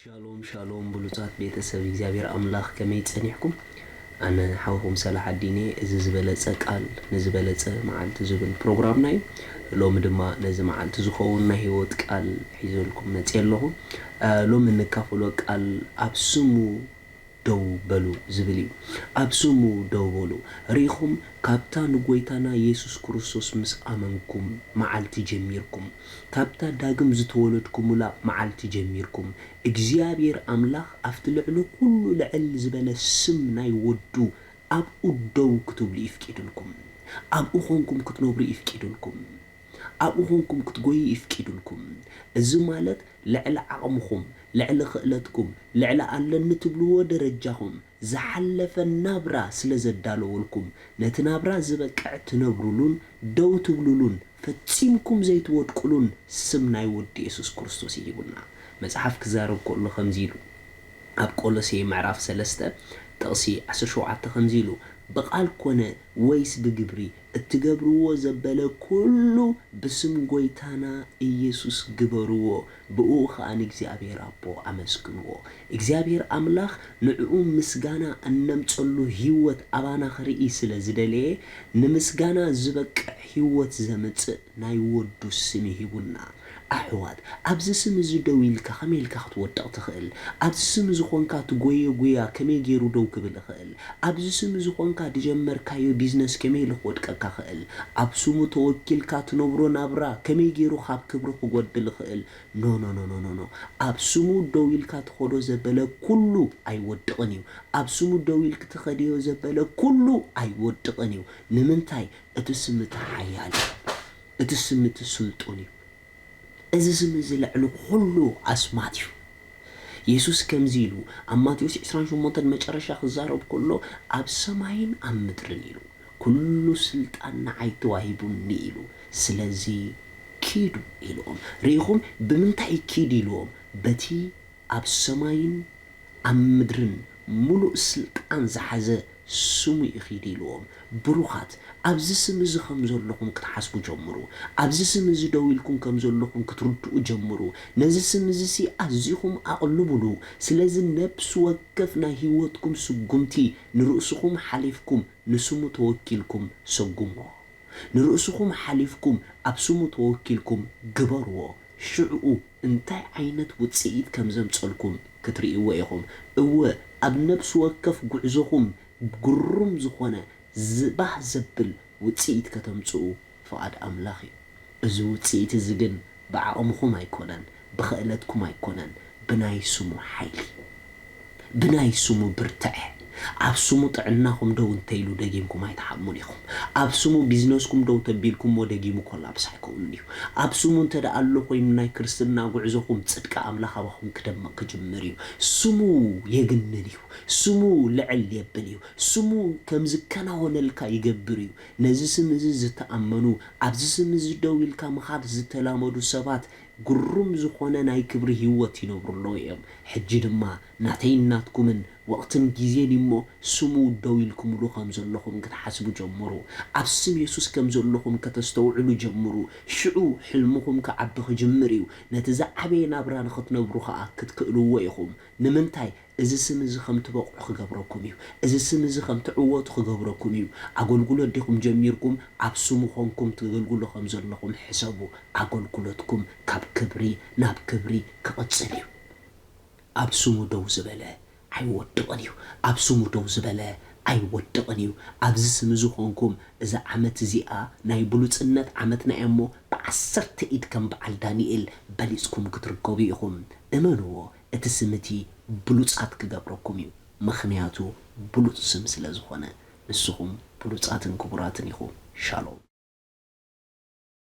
ሻሎም ሻሎም ብሉጻት ቤተሰብ እግዚኣብሔር ኣምላኽ፣ ከመይ ጸኒሕኩም? ኣነ ሓውኹም ሰላሓዲን እየ። እዚ ዝበለጸ ቃል ንዝበለጸ መዓልቲ ዝብል ፕሮግራምና እዩ። ሎሚ ድማ ነዚ መዓልቲ ዝኸውን ናይ ህይወት ቃል ሒዘልኩም መጽየ ኣለኹ። እ፣ ሎሚ እንካፈሎ ቃል ኣብ ስሙ ደው በሉ ዝብል እዩ። ኣብ ስሙ ደው በሉ። ርኢኹም፣ ካብታ ንጎይታና የሱስ ክርስቶስ ምስ ኣመንኩም መዓልቲ ጀሚርኩም፣ ካብታ ዳግም ዝተወለድኩምላ መዓልቲ ጀሚርኩም፣ እግዚኣብሔር ኣምላኽ ኣብቲ ልዕሊ ኩሉ ልዕል ዝበለ ስም ናይ ወዱ ኣብኡ ደው ክትብሉ ይፍቂድልኩም። ኣብኡ ኾንኩም ክትነብሩ ይፍቂድልኩም። ኣብኡ ኾንኩም ክትጎዩ ይፍቂድልኩም። እዚ ማለት ልዕሊ ዓቕምኹም፣ ልዕሊ ክእለትኩም፣ ልዕሊ ኣለኒ ትብልዎ ደረጃኹም ዝሓለፈ ናብራ ስለ ዘዳለወልኩም፣ ነቲ ናብራ ዝበቅዕ ትነብሩሉን ደው ትብሉሉን ፈጺምኩም ዘይትወድቁሉን ስም ናይ ወዲ የሱስ ክርስቶስ እዩ ሂቡና። መጽሓፍ ክዛረብ ከሎ ከምዚ ኢሉ፣ ኣብ ቆሎሴ ምዕራፍ ሰለስተ ጥቕሲ ዓሰርተ ሸውዓተ ከምዚ ኢሉ፣ "ብቓል ኮነ ወይስ ብግብሪ እትገብርዎ ዘበለ ኩሉ ብስም ጎይታና ኢየሱስ ግበርዎ፣ ብእኡ ኸኣ ንእግዚኣብሔር ኣቦ ኣመስግንዎ።" እግዚኣብሔር ኣምላኽ ንዕኡ ምስጋና እነምጸሉ ህይወት ኣባና ክርኢ ስለ ዝደለየ፣ ንምስጋና ዝበቅዕ ህይወት ዘምጽእ ናይ ወዱ ስም ሂቡና። ኣሕዋት፣ ኣብዚ ስም እዚ ደው ኢልካ ከመይ ኢልካ ክትወድቕ ትኽእል? ኣብዚ ስም እዚ ኾንካ ትጎየ ጉያ ከመይ ገይሩ ደው ክብል ይኽእል? ኣብዚ ስም እዚ ኾንካ ዝጀመርካዮ ቢዝነስ ከመይ ኢሉ ክወድቀካ ክእል? ኣብ ስሙ ተወኪልካ ትነብሮ ናብራ ከመይ ገይሩ ካብ ክብሪ ክጎድል ይኽእል? ኖ፣ ኖ፣ ኖ፣ ኖ፣ ኖ፣ ኖ። ኣብ ስሙ ደው ኢልካ ትኸዶ ዘበለ ኩሉ ኣይወድቕን እዩ። ኣብ ስሙ ደው ኢልክ ትኸድዮ ዘበለ ኩሉ ኣይወድቕን እዩ። ንምንታይ? እቲ ስም እቲ ሓያል እዩ። እቲ ስም እቲ ስልጡን እዩ። እዚ ስም እዚ ልዕሊ ኩሉ ኣስማት እዩ። የሱስ ከምዚ ኢሉ ኣብ ማቴዎስ ዕስራን ሸሞንተን መጨረሻ ክዛረብ ከሎ፣ "ኣብ ሰማይን ኣብ ምድርን" ኢሉ፣ "ኩሉ ስልጣን ንዓይ ተዋሂቡኒ" ኢሉ። ስለዚ ኪዱ ኢልዎም። ርኢኹም፣ ብምንታይ ኪድ ኢልዎም? በቲ ኣብ ሰማይን ኣብ ምድርን ምሉእ ስልጣን ዝሓዘ ስሙ እዩ ኺድ ኢልዎም። ብሩኻት፣ ኣብዚ ስም እዚ ከም ዘለኹም ክትሓስቡ ጀምሩ። ኣብዚ ስም እዚ ደው ኢልኩም ከም ዘለኹም ክትርድኡ ጀምሩ። ነዚ ስም እዚ ሲ ኣዚኹም ኣቕልቡሉ። ስለዚ ነብሲ ወከፍ ናይ ህይወትኩም ስጉምቲ ንርእስኹም ሓሊፍኩም ንስሙ ተወኪልኩም ሰጉምዎ። ንርእስኹም ሓሊፍኩም ኣብ ስሙ ተወኪልኩም ግበርዎ። ሽዕኡ እንታይ ዓይነት ውጽኢት ከም ዘምጸልኩም ክትርእይዎ ኢኹም። እወ፣ ኣብ ነብሲ ወከፍ ጉዕዞኹም ግሩም ዝኾነ ዝባህ ዘብል ውጽኢት ከተምጽኡ ፍቓድ ኣምላኽ እዩ። እዚ ውጽኢት እዚ ግን ብዓቕምኹም ኣይኮነን፣ ብኽእለትኩም ኣይኮነን፣ ብናይ ስሙ ሓይሊ፣ ብናይ ስሙ ብርትዐ። ኣብ ስሙ ጥዕናኹም ደው እንተኢሉ ደጊምኩም ኣይትሓሙን ኢኹም። ኣብ ስሙ ቢዝነስኩም ደው ተቢልኩሞ ደጊሙ ኮላፕስ ኣይከውንን እዩ። ኣብ ስሙ እንተ ደኣ ኣሎ ኮይኑ ናይ ክርስትና ጉዕዞኹም ጽድቂ ኣምላኽ ኣባኹም ክደምቕ ክጅምር እዩ። ስሙ የግንን እዩ። ስሙ ልዕል የብል እዩ። ስሙ ከም ዝከናወነልካ ይገብር እዩ። ነዚ ስም እዚ ዝተኣመኑ፣ ኣብዚ ስም እዚ ደው ኢልካ ምኻድ ዝተላመዱ ሰባት ግሩም ዝኾነ ናይ ክብሪ ህይወት ይነብሩ ኣለዉ እዮም። ሕጂ ድማ ናተይን ናትኩምን ወቕትን ግዜን እዩ እሞ፣ ስሙ ደው ኢልኩምሉ ከም ዘለኹም ክትሓስቡ ጀምሩ። ኣብ ስም የሱስ ከም ዘለኹም ከተስተውዕሉ ጀምሩ። ሽዑ ሕልምኹም ክዓቢ ክጅምር እዩ። ነቲ ዝዓበየ ናብራ ንኽትነብሩ ኸኣ ክትክእልዎ ኢኹም። ንምንታይ? እዚ ስም እዚ ከም ትበቕዑ ክገብረኩም እዩ። እዚ ስም እዚ ከም ትዕወቱ ክገብረኩም እዩ። ኣገልግሎት ዲኹም ጀሚርኩም? ኣብ ስሙ ኾንኩም ትገልግሉ ከም ዘለኹም ሕሰቡ። ኣገልግሎትኩም ካብ ክብሪ ናብ ክብሪ ክቕጽል እዩ። ኣብ ስሙ ደው ዝበለ ኣይወድቕን እዩ። ኣብ ስሙ ደው ዝበለ ኣይወድቕን እዩ። ኣብዚ ስም እዚ ኾንኩም፣ እዛ ዓመት እዚኣ ናይ ብሉጽነት ዓመትና እያ እሞ፣ ብዓሰርተ ኢድ ከም በዓል ዳንኤል በሊጽኩም ክትርከቡ ኢኹም። እመንዎ፣ እቲ ስም እቲ ብሉጻት ክገብረኩም እዩ፣ ምኽንያቱ ብሉጽ ስም ስለ ዝኾነ። ንስኹም ብሉጻትን ክቡራትን ኢኹም። ሻሎም።